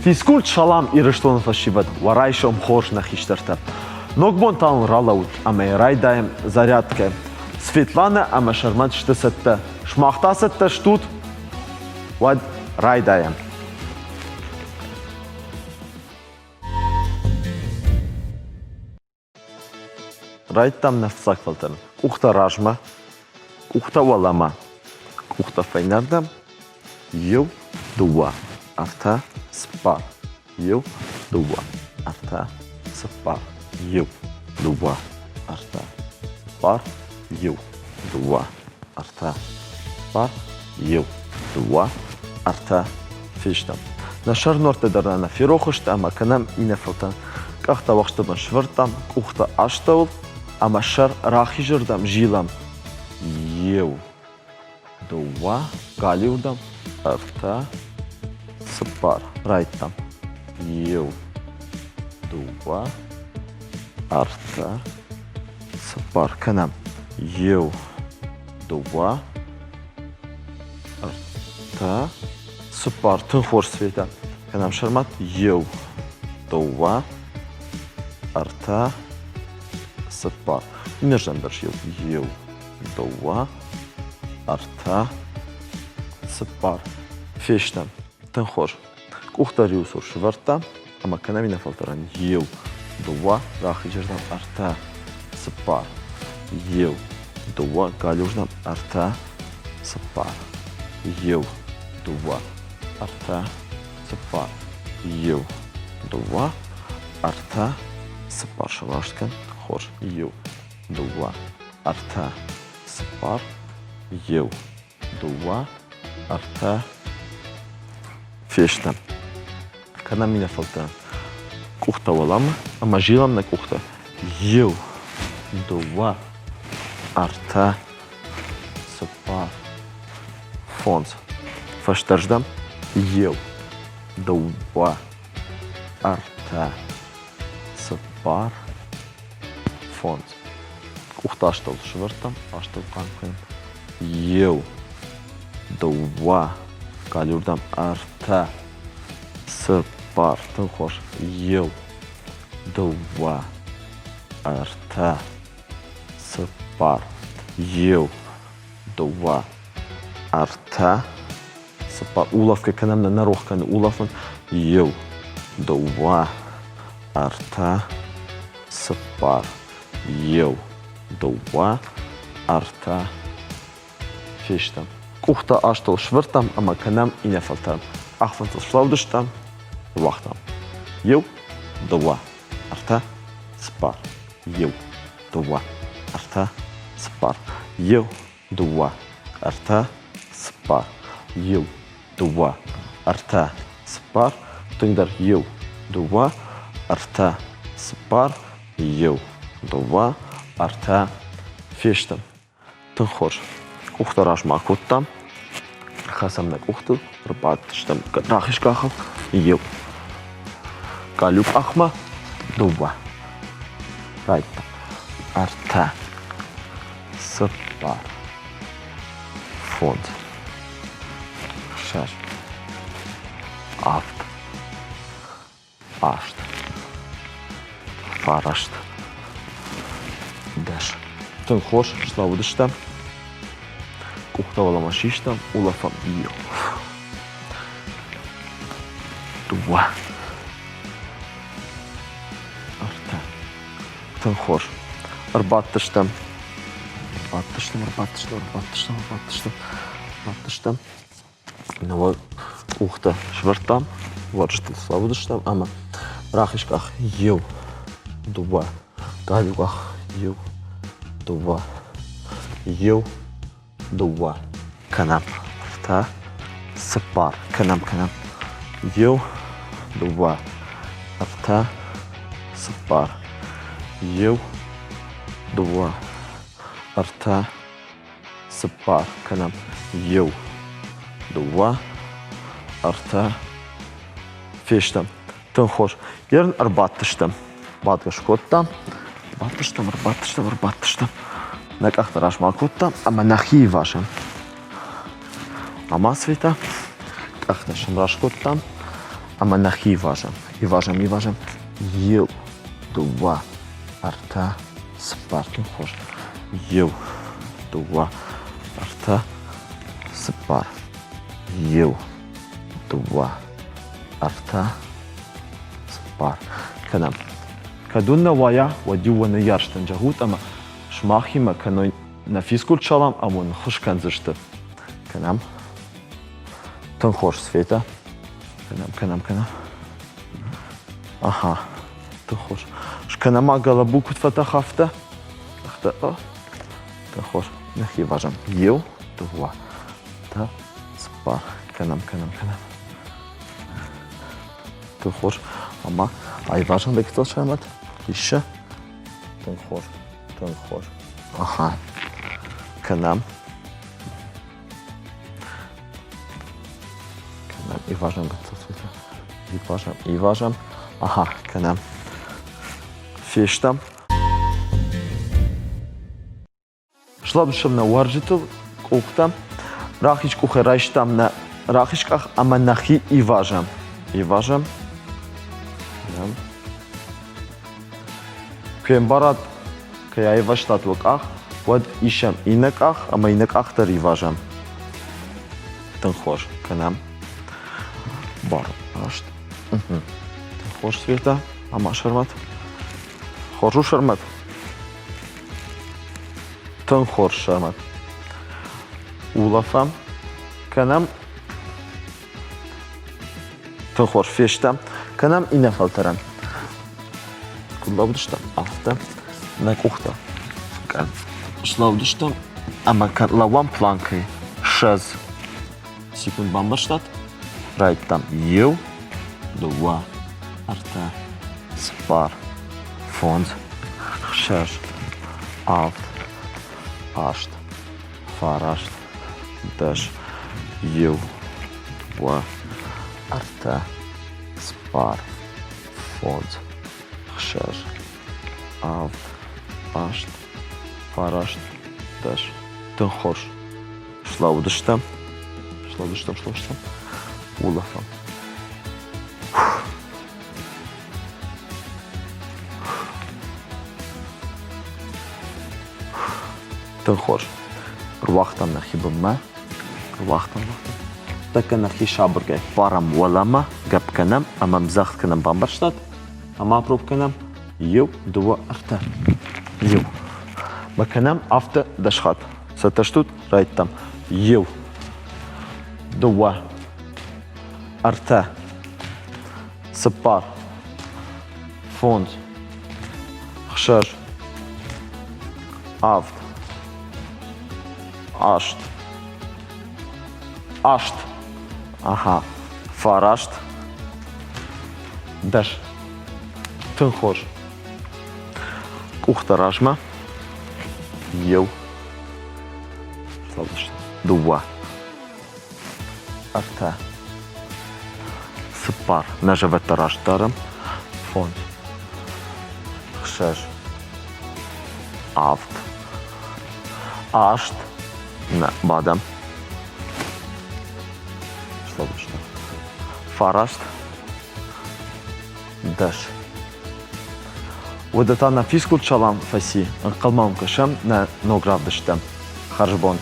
Физкульт салам Ирыстоны фӕсивӕд, уӕ райсом хорз нӕ хистӕртӕ. Ногбон та уын ралӕуд ӕмӕ райдайӕм зарядкӕ. Светланӕ ӕмӕ Сӕрмӕт сты цӕттӕ. Сымах та цӕттӕ стут? Уӕд райдайӕм. Райдтам нӕ фыццаг фӕлтӕрӕн. Къухтӕ размӕ, къухтӕ уӕлӕмӕ, къухтӕ фӕйнӕрдӕм. Иу, дыууӕ, ӕртӕ, цыппар. Иу, дыууӕ, ӕртӕ, цыппар. Иу, дыууӕ, ӕртӕ, цыппар. Иу, дыууӕ, ӕртӕ, цыппар. Иу, дыууӕ, ӕртӕ, фестӕм. Нӕ сӕрнуӕрттӕ дӕр нӕ ферох сты ӕмӕ кӕнӕм иннӕ фӕлтӕн. Къӕхтӕ уӕхсты бын сӕвӕрдтам, къухтӕ астӕуыл ӕмӕ сӕр рахизырдӕм зилӕм. Иу, дыууӕ, галиуырдӕм, ӕртӕ, цыппар. Райдтам. Иу, дыууӕ, ӕртӕ, цыппар. Кӕнӕм. Иу, дыууӕ, ӕртӕ, цыппар. Тынг хорз, Светӕ. Кӕнӕм сӕрмӕт. Иу, дыууӕ, ӕртӕ, цыппар. Иннӕрдӕм дӕр иу. Иу, дыууӕ, ӕртӕ, цыппар. Фестӕм. Тынг хорз. Къухтӕ риуы цур сӕвӕрдтам ӕмӕ кӕнӕм иннӕ фӕлтӕрӕн. Иу, дыууӕ, рахизырдӕм ӕртӕ, цыппар. Иу, дыууӕ, галиуырдӕм ӕртӕ, цыппар. Иу, дыууӕ, ӕртӕ, цыппар. Иу, дыууӕ, ӕртӕ, цыппар. Сраст кӕн. Хорз. Иу, дыууӕ, ӕртӕ, цыппар. Иу, дыууӕ, ӕртӕ, фестӕм. Кӕнӕм иннӕ фӕлтӕ. Къухтӕ уӕлӕмӕ ӕмӕ зилӕм нӕ къухтӕ. Иу, дыууӕ, ӕртӕ, цыппар, фондз. Фӕстӕрдӕм иу, дыууӕ, ӕртӕ, цыппар, фондз. Къухтӕ астӕуыл сӕвӕрдтам, астӕу хъарм кӕнӕм. Иу, дыууӕ, галиуырдӕм ӕртӕ, цыппар, тынг хорз. Иу, дыууӕ, ӕртӕ, цыппар, иу, дыууӕ, ӕртӕ, цыппар. Улӕфгӕ кӕнӕм, нӕ нӕ рох кӕны улӕфын. Иу, дыууӕ, ӕртӕ, цыппар, иу, дыууӕ, ӕртӕ, фестӕм. Къухтӕ астӕу сӕвӕрдтам ӕмӕ кӕнӕм иннӕ фӕлтӕрӕн. Къахфындзыл слӕудыстӕм, ныууагътам. Иу, дыууӕ, ӕртӕ, цыппар. Иу, дыууӕ, ӕртӕ, цыппар. Иу, дыууӕ, ӕртӕ, цыппар. Иу, дыууӕ, ӕртӕ, цыппар. Тынгдӕр иу, дыууӕ, ӕртӕ, цыппар. Иу, дыууӕ, ӕртӕ. Фестӕм. Тынг хорз. Къухтӕ размӕ акодтам. Хӕцӕм нӕ къухтыл, ӕрбадтыстӕм рахиз къахыл. Иу. Галиу къахмӕ дыууӕ. Райдта. Ӕртӕ. Цыппар. Фондз. Ӕхсӕз. Авд. Аст. Фараст. Дӕс. Тынг хорз слӕууыдыстӕм. Къухтӕ уӕлӕмӕ систам, улӕфӕм. Иу. Дыууӕ. Ӕртӕ. Тынг хорз. Ӕрбадтыстӕм. Ӕрбадтыстӕм, ӕрбадтыстӕм, ӕрбадтыстӕм, ӕрбадтыстӕм, ӕрбадтыстӕм. Науӕд къухтӕ сӕвӕрдтам, уӕрстыл слӕууыдыстӕм ӕмӕ рахиз къах иу, дыууӕ, галиу къах иу, дыууӕ, иу, дыууӕ. Кӕнӕм ӕртӕ, цыппар, кӕнӕм, кӕнӕм. Иу, дыууӕ, ӕртӕ, цыппар, иу, дыууӕ, ӕртӕ, цыппар кӕнӕм. Иу, дыууӕ, ӕртӕ, фестӕм. Тынг хорз. Ерын ӕрбадтыстӕм. Бадгӕ скодтам. Бадтыстӕм, ӕрбадтыстӕм, ӕрбадтыстӕм. Нӕ къӕхтӕ размӕ акодтам ӕмӕ нӕхи ивазӕм. Ӕмӕ Светӕ, къӕхтӕ сӕмраст кодтам. Ӕмӕ нӕхи ивазӕм. Ивазӕм, ивазӕм. Иу, дыууӕ, ӕртӕ, цыппар. Тынг хорз. Иу, дыууӕ, ӕртӕ, цыппар. Иу, дыууӕ, ӕртӕ, цыппар. Кӕнӕм. Кӕд уын нӕ уайа, уӕд-иу уӕ ныййарджытӕн зӕгъут ӕмӕ сымахимӕ кӕной нӕ физкульт салам ӕмӕ уын ххуыс кӕндзысты. Кӕнӕм. Тынг хорз, Светӕ. Кӕнӕм, кӕнӕм, кӕнӕм. Аха, тынг хорз. Скӕнӕм ма гӕлӕбу куыд фӕтӕх, афтӕ. Афтӕ, о. Тынг хорз. Нӕхи вазӕм. Иу, дыууӕ, ӕртӕ, цыппар. Кӕнӕм, кӕнӕм, кӕнӕм. Тынг хорз. Ӕмӕ айвазӕм дӕ гыццыл сӕрмӕт. Исчи? Тынг хорз, тынг хорз. Аха. Кӕнӕм. Кӕнӕм, ивазӕм гыццыл цветӕ. Ивазӕм, ивазӕм. Аха, кӕнӕм. Фестӕм. Слабысӕм нӕ уӕрджытыл къухтӕм. Рахиз къухӕй райстам нӕ рахиз къах ӕмӕ нӕхи ивазӕм. Ивазӕм. Кӕнӕм. Куы ӕмбарат, кӕй аивӕзтат уӕ къах, уӕд исӕм иннӕ къах ӕмӕ иннӕ къах дӕр ивазӕм. Тынг хорз кӕнӕм. Бар раст. Тынг хорз, Светӕ. Ӕмӕ Сӕрмӕт. Хорз у, Сӕрмӕт? Тынг хорз, Сӕрмӕт. Улӕфӕм. Кӕнӕм. Тынг хорз фестӕм. Кӕнӕм иннӕ фӕлтӕрӕн. Куыд лӕудыстӕм, афтӕ нӕ къухтӕ слӕудыстӕм ӕмӕ лӕууӕм планкӕй 20 секунд бамбӕрстат? Райдтам иу, дыууӕ, ӕртӕ, цыппар, фондз, хсӕз, авд, аст, фараст, дӕс, иу, дыууӕ, ӕртӕ, цыппар, фондз, хсӕз, авд, аст, фараст, дӕс. Тынг хорз. Слӕууыдыстӕм, слӕууыдыстӕм, слӕууыдыстӕм. Улӕфӕм. Тынг хорз. Руагътам нӕхи бынмӕ. Руагътам, руагътам. Тӕккӕ нӕхи сабыргай ппарӕм уӕлӕмӕ, гӕпп кӕнӕм ӕмӕ мдзӕгъд кӕнӕм, бамбӕрстат? Ӕмӕ апроб кӕнӕм. Иу, дыууӕ, ӕртӕ. Иу. Ма кӕнӕм афтӕ дӕс хатт. Цӕттӕ стут? Райдтам. Иу, дыууӕ, ӕртӕ, цыппар, фондз, хсӕз, авд, аст, аст, аха, фараст, дӕс. Тынг хорз. Къухтӕ размӕ. Иу. Дыууӕ. Ӕртӕ. Цыппар. Нӕ зӕвӕттӕ раст дарӕм. Фондз. Хсӕз. Авд. Аст. Нӕ, бадӕм. Слабыстӕм. Фараст. Дӕс. Уӕдӕ та нӕ физкульт салам фӕци. Ӕнхъӕлмӕ уӕм кӕсӕм нӕ ног равдысттӕм. Хӕрзбон.